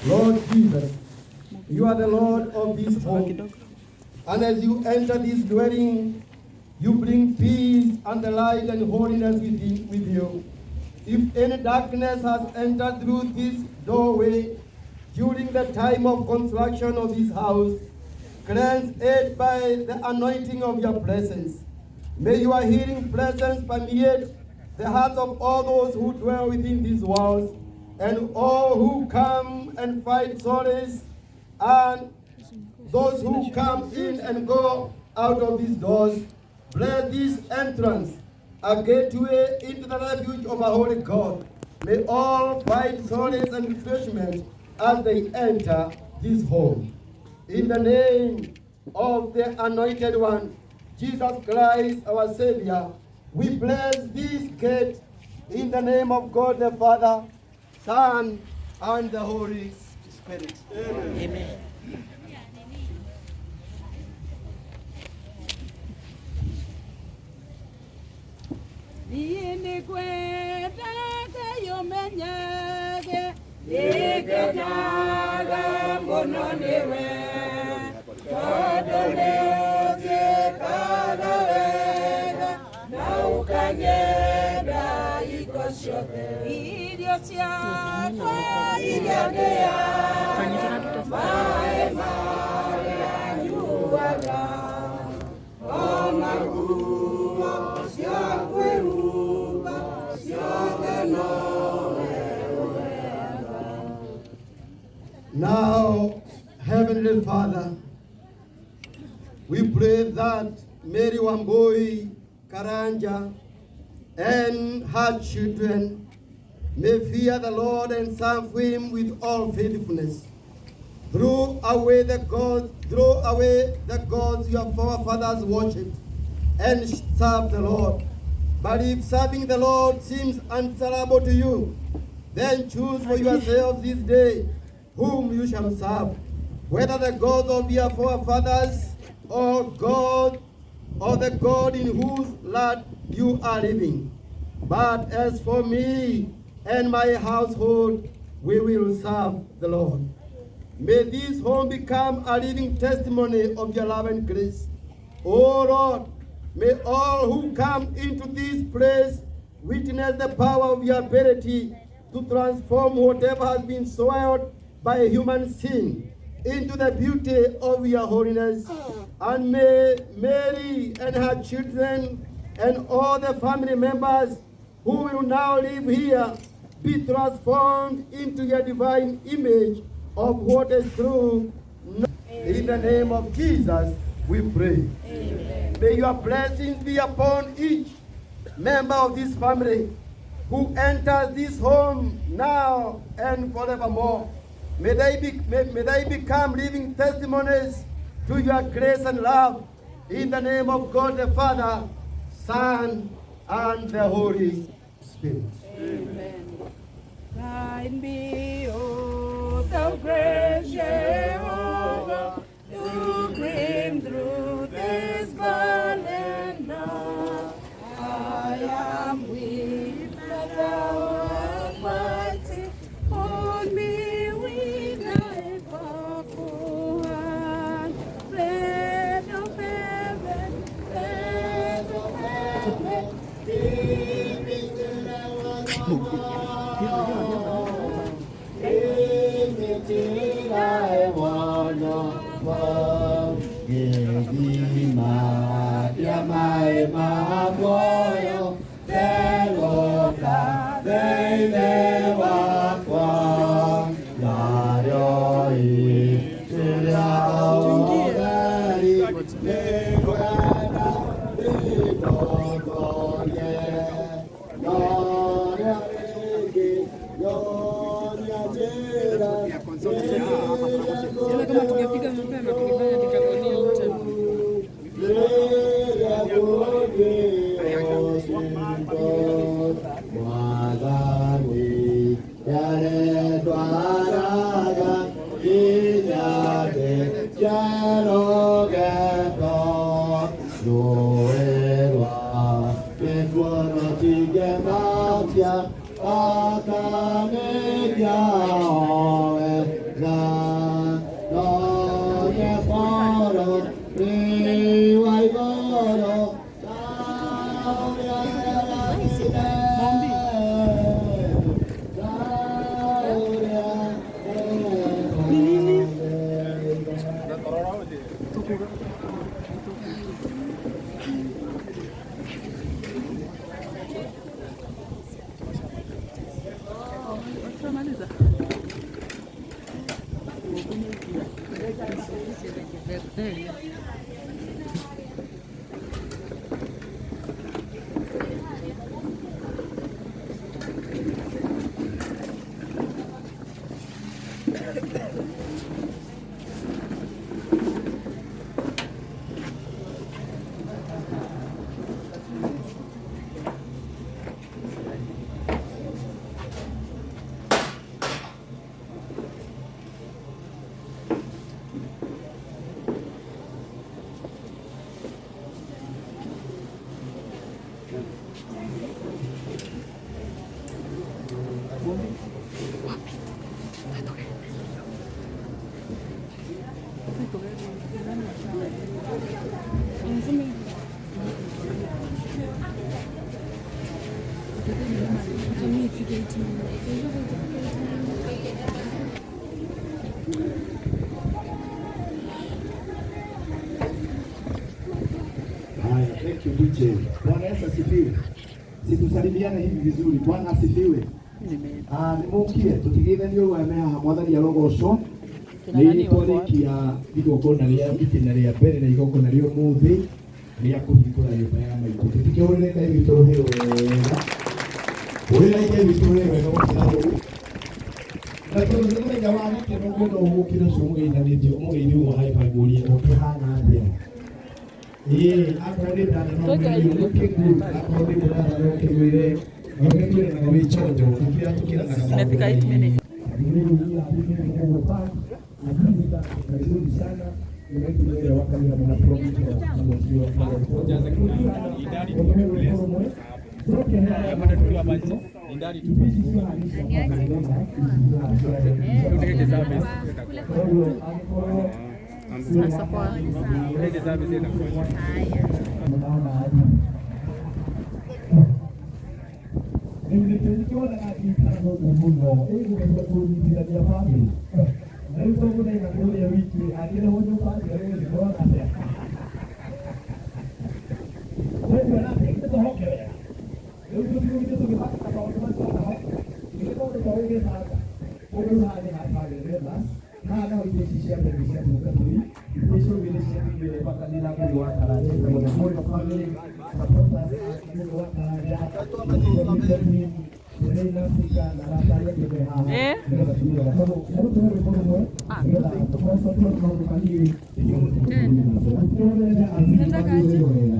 Lord Jesus, you are the Lord of this home. And as you enter this dwelling, you bring peace and the light and holiness with you. If any darkness has entered through this doorway during the time of construction of this house, cleanse it by the anointing of your presence. May your healing presence permeate the hearts of all those who dwell within these walls and all who come and find solace and those who come in and go out of these doors. Bless this entrance, a gateway into the refuge of our holy God. May all find solace and refreshment as they enter this home. In the name of the Anointed One, Jesus Christ, our Savior, we bless this gate in the name of God the Father, Son, and the Holy Spirit. Amen. Niĩ nĩngwenda Ngai ũmenyage nĩngenaga mũno nĩwe tondũ nĩũnjĩkaga wega na ũkanyenda hingo ciothe irio ciakwa iria ndĩaga maĩ marĩa nyuaga ona nguo cia kwĩhumba ciothe nowe ũheaga. Now, Heavenly Father, we pray that Mary Wambui Karanja and her children may fear the Lord and serve him with all faithfulness. Throw away the gods, throw away the gods your forefathers worshipped, and serve the Lord. But if serving the Lord seems answerable to you, then choose for yourselves this day whom you shall serve, whether the gods of your forefathers or God or the God in whose land you are living. But as for me and my household, we will serve the Lord. May this home become a living testimony of your love and grace. O Lord, may all who come into this place witness the power of your ability to transform whatever has been soiled by human sin into the beauty of your holiness. And may Mary and her children and all the family members who will now live here be transformed into your divine image of what is true. In the name of Jesus, we pray. Amen. May your blessings be upon each member of this family who enters this home now and forevermore. May they become living testimonies to your grace and love. In the name of God the Father, Son, and the Holy Spirit. Amen. Thine be, O thou great Jehovah, who came through this valley now. I am weak, but thou art mighty. Hold me with thy powerful hand. Bread of heaven, bread of heaven, give me till I want no more. Give me till I want no more. Give me my, yeah, my boy, Devoka, they wakwa, Naroi, Tiriaogari, Neguana, Nigogoye, Noria Rigi, Noria Jera, Sema kama tungefika mapema tungefanya tikagonia interview. Bacteria. Haya, thank you DJ. Bwana Yesu asifiwe. Situsalimiane hivi vizuri. Bwana asifiwe. Ah, nimukie tutigithanio rwame haha mwathani arogocwo nĩ twarĩkia igongona rĩa itĩna rĩa mbere na igongona rĩa ũmũthĩ rĩa kũhingũra nyũmba ya maitũ. Tũtikĩhũrĩre Ngai witũ rũhĩ wega. Hũrĩrai Ngai witũ rũhĩ wega gũkĩra rũu. Na tondũ nĩ mũthenya wa gĩkeno ngwenda ũgũkĩra ũcio mũgeithanĩtie ũmũgeithie ũguo high five ũrie ũkĩhana atĩa. Ĩĩ, akorwo nĩ dada no ũmwĩre looking good, akorwo nĩ mũdada no ũkĩmwĩre no ũkĩmwĩre wĩ chonjo, tũkĩra tũkĩranaga maũndũ Imefika 8 minutes. Sasa poa. Rĩu nĩkĩo nĩkĩonaga ngĩikara gũkũ mũno ĩgũgeria kũnyitithania bamĩrĩ na rĩu tondũ ndaima kũrĩa wiki angĩrehwo nyũmba njerũ atĩa wewe atĩa ithe tũhoke wega rĩu tũtigũgĩthiĩ tũgĩthakaga maũndũ macio naho ithe maũndũ ta ũgĩthaka ũguo rĩu haha nĩ habagĩrĩre bas haha naho itĩ ici cia mbere nĩ cia mũtungatĩri itĩ icio igĩrĩ cia thĩinĩ wa kanitha Mũrĩ wa Karanja ĩtagwo the Moyo Family Supporters Mũrĩ wa Karanja in Africa na arata arĩa angĩ me haha Eh? nĩgetha tuge tondũ rĩu tũhe rwĩmbo rũmwe nĩgetha tũconcentrate maũndũ kanini nĩguo tũthiĩ na mbere. Tũhũrĩre aziki Nataka aje? wega.